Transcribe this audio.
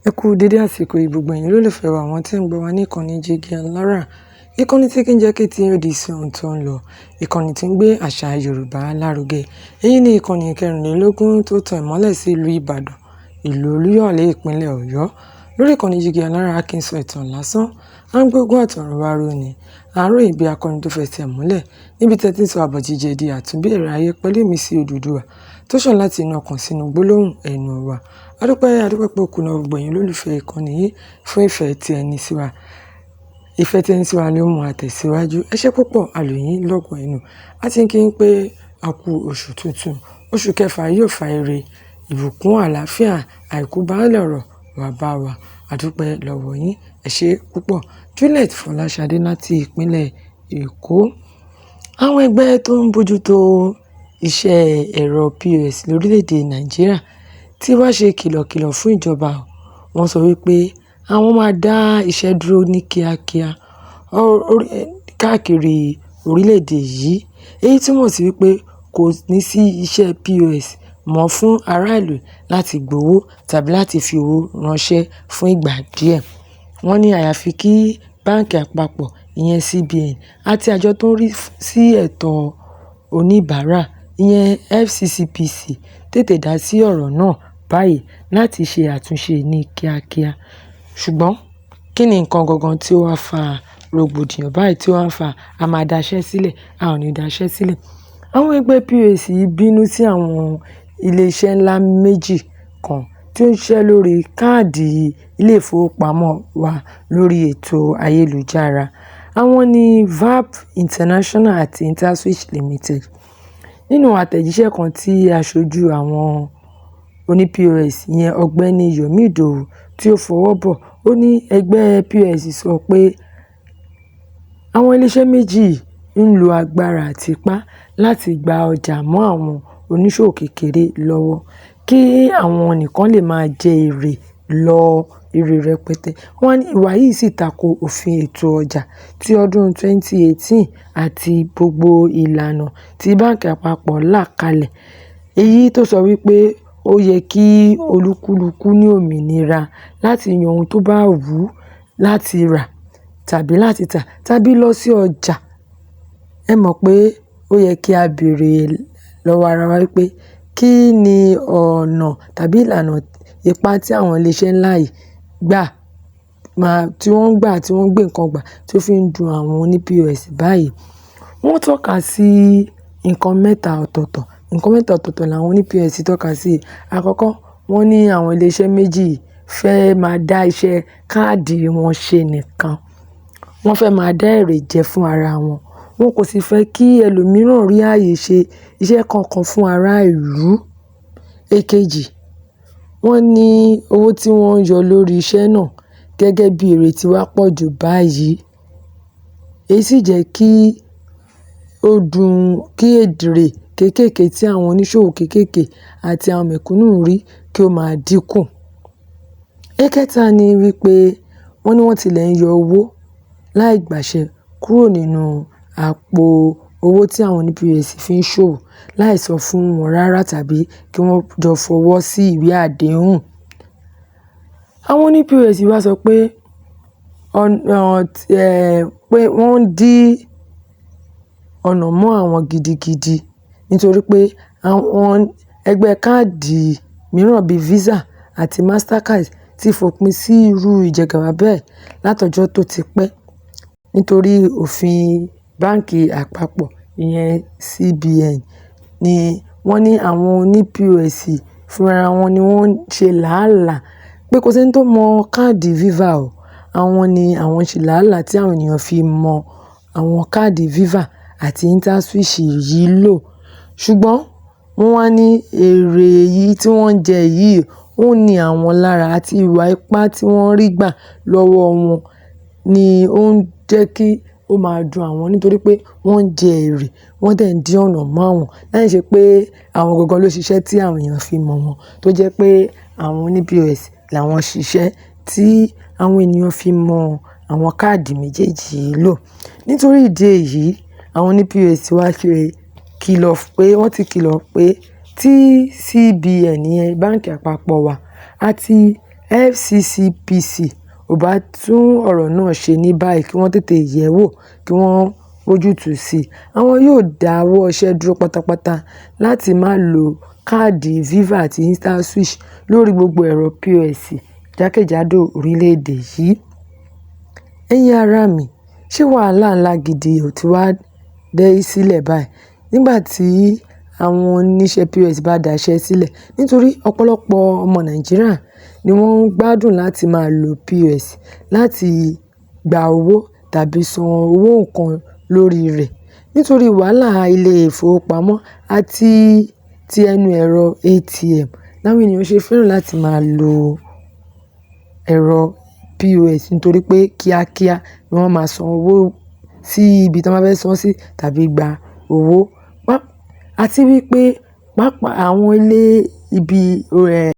Ẹ kú dédé àsìkò yìí gbogbo ẹ̀yin olólùfẹ́ wa, àwọn tí ń gbọ́ wa ní ìkànnì Jígí Alára. Ìkànnì tí kì í jẹ́ kí tí ó di sí ohun tó ń lọ. Ìkànnì tí ń gbé àṣà Yorùbá lárugẹ. Èyí ni ìkànnì kẹrìnlélógún tó tan ìmọ́lẹ̀ sí ìlú Ìbàdàn, ìlú Olúyọ̀lé, ìpínlẹ̀ Ọ̀yọ́. Lórí ìkànnì Jígí Alára, a kì í sọ ìtàn lásán. À ń gbógun àtọ̀runwá ró ni. À ń ròyìn bí akọni tó fẹsẹ̀ múlẹ̀ níbi tí ẹ ti ń sọ àbọ̀jíjẹ di àtúnbẹ̀rẹ̀ ayé pẹ̀lú ìmísí Odùduwà tó ṣàn láti inú ọkàn sínú gbólóhùn ẹnu wa. Adúpẹ́, adúpẹ́ pé òkú náà gbogbo ẹ̀yin olólùfẹ́ ìkànnì yìí fún ìfẹ́ tí ẹ ní sí wa. Ìfẹ́ tí ẹ ní sí wa ló mú wa tẹ̀síwájú. Ẹ ṣé púpọ̀, àlòyìn lọ́gùn ẹnu. A ti ń kí n pé a kú oṣù tuntun. Oṣù kẹfà yóò fa ire, ìbùkún, àlàáfíà, àìkú baálẹ̀ ọ̀rọ̀ wá bá wa. Adúpẹ́ lọ́wọ́ yín. Ẹ ṣé púpọ̀. Juliet Fọláṣadé láti ìpínlẹ̀ Èkó. Àwọn ẹgbẹ́ tó ń bójútó iṣẹ́ ẹ̀rọ POS lórílẹ̀-èdè Nàìjíríà tí wá ṣe kìlọ̀kìlọ̀ fún ìjọba. Wọ́n sọ wípé àwọn máa dá iṣẹ́ dúró ní kíákíá káàkiri orílẹ̀-èdè yìí. Èyí túmọ̀ sí wípé kò ní sí iṣẹ́ POS mọ́ fún ará ìlú láti gbowó tàbí láti fi owó ránṣẹ́ fún ìgbà díẹ̀. Wọ́n ní àyàfi kí báǹkì àpapọ̀ ìyẹn CBN àti àjọ tó ń rí sí ẹ̀tọ́ oníbàárà ìyẹn FCCPC tètè dá sí ọ̀rọ̀ náà báyìí láti ṣe àtúnṣe ní kíákíá. Ṣùgbọ́n kí ni nǹkan gangan tí ó wá fa rògbòdìyàn báyìí tí ó wá ń fa a máa daṣẹ́ sílẹ̀, a ò ní daṣẹ́ sílẹ̀? Àwọn ẹgbẹ́ POS yìí bínú sí àwọn ilé-iṣẹ́ ńlá méjì kan tí ó ń ṣiṣẹ́ lórí káàdì ilé ìfowópamọ́ wa lórí ètò ayélujára. Àwọn ni Verve International àti Interswitch Limited. Nínú àtẹ̀jíṣẹ́ kan tí aṣojú àwọn oní POS ìyẹn Ọ̀gbẹ́ni Yomi Ìdòwú tí ó fọwọ́ bọ̀, ó ní ẹgbẹ́ POS sọ pé àwọn ilé-iṣẹ́ méjì yìí ń lo agbára àti ipá láti gba ọjà mọ́ àwọn oníṣòwò kékeré lọ́wọ́ kí àwọn nìkan lè máa jẹ èrè lọ èrè rẹpẹtẹ. Wọ́n ní ìwà yìí sì tako òfin ètò ọjà ti ọdún 2018 àti gbogbo ìlànà tí báǹkì àpapọ̀ là kalẹ̀. Èyí tó sọ wípé ó yẹ kí olúkúlùkù ní òmìnira láti yan ohun tó bá wù ú láti rà tàbí láti tà tàbí lọ sí ọjà. Ẹ mọ̀ pé ó yẹ kí a béèrè lọ́wọ́ ara wa wípé kí ni ọ̀nà tàbí ìlànà ipá tí àwọn ilé-iṣẹ́ ńlá yìí gbà máa tí wọ́n ń gbà tí wọ́n ń gbé nǹkan gbà tí ó fi ń dùn àwọn oní POS báyìí. Wọ́n tọ́ka sí nǹkan mẹ́ta ọ̀tọ̀ọ̀tọ̀. Nǹkan mẹ́ta ọ̀tọ̀ọ̀tọ̀ làwọn oní POS tọ́ka sí. Àkọ́kọ́, wọ́n ní àwọn ilé-iṣẹ́ méjì yìí fẹ́ máa dá iṣẹ́ káàdì wọn ṣe nìkan. Wọ́n fẹ́ máa dá èrè jẹ fún ara wọn. Wọn kò sì fẹ́ kí ẹlòmíràn rí ààyè ṣe iṣẹ́ kankan fún ará ìlú. Èkejì, wọ́n ní owó tí wọ́n ń yọ lórí iṣẹ́ náà gẹ́gẹ́ bí èrè tí wá pọ̀ jù báyìí. Èyí sì jẹ́ kí ó dùn kí èrè kéékèèké tí àwọn oníṣòwò kéékèèké àti àwọn mẹ̀kúnnù ń rí kí ó máa dínkù. Ẹ̀kẹta ni wípé wọ́n ní wọ́n tilẹ̀ ń yọ owó láì gbàṣẹ kúrò nínú àpò owó tí àwọn oní POS fi ń ṣòwò láì sọ fún wọn rárá tàbí kí wọ́n jọ fọwọ́ sí ìwé àdéhùn. Àwọn oní POS wá sọ pé ọ̀nà pé wọ́n ń dí ọ̀nà mọ́ àwọn gidigidi nítorí pé àwọn ẹgbẹ́ káàdì mìíràn bíi Visa àti Mastercard ti fòpin sí irú ìjẹgàba bẹ́ẹ̀ látọjọ́ tó ti pẹ́ nítorí òfin báǹkì àpapọ̀ ìyẹn CBN ni wọ́n ní àwọn oní POS fúnra wọn ni wọ́n ń ṣe làálàá pé kò sí ẹni tó mọ káàdì Viva o. Àwọn ni àwọn ń ṣe làálàá tí àwọn ènìyàn fi mọ àwọn káàdì Viva àti Interswitch yìí lò. Ṣùgbọ́n wọ́n wá ní èrè yìí tí wọ́n ń jẹ yìí ó ní àwọn lára àti ìwà ipá tí wọ́n rí gbà lọ́wọ́ wọn ni ó ń jẹ́ kí ó máa dùn àwọn nítorí pé wọ́n ń jẹ èrè, wọ́n dẹ̀ ń dí ọ̀nà mọ́ àwọn. Láì ṣe pé àwọn gangan ló ṣiṣẹ́ tí àwọn èèyàn fi mọ̀ wọ́n tó jẹ́ pé àwọn oní POS làwọn ṣiṣẹ́ tí àwọn ènìyàn fi mọ àwọn káàdì méjèèjì yìí lò. Nítorí ìdí èyí, àwọn oní POS wá ṣe kìlọ̀ pé wọ́n ti kìlọ̀ pé tí CBN yẹn báǹkì àpapọ̀ wa àti FCCPC ò bá tún ọ̀rọ̀ náà ṣe ní báyìí kí wọ́n tètè yẹ̀ ẹ́ wò kí wọ́n wójútùú sí i, àwọn yóò dáwọ́ iṣẹ́ dúró pátápátá láti máa lo káàdì Viva àti Interswitch lórí gbogbo ẹ̀rọ POS jákèjádò orílẹ̀-èdè yìí. Ẹ̀yin ará mi, ṣé wàhálà ńlá gidi ò ti wá dé sílẹ̀ báyìí nígbà tí àwọn oníṣẹ́ POS bá daṣẹ́ sílẹ̀? Nítorí ọ̀pọ̀lọpọ̀ ọmọ Nàìjíríà ni wọ́n ń gbádùn láti máa lo POS láti gba owó tàbí san owó nǹkan lórí rẹ̀. Nítorí wàhálà ilé ìfowópamọ́ àti ti ẹnu ẹ̀rọ ATM láwọn ènìyàn ṣe fẹ́ràn láti máa lo ẹ̀rọ POS nítorí pé kíákíá ni wọ́n máa san owó sí ibi tí wọ́n bá fẹ́ san sí tàbí gba owó. Àti wípé pàápàá àwọn ilé ibi rẹ̀.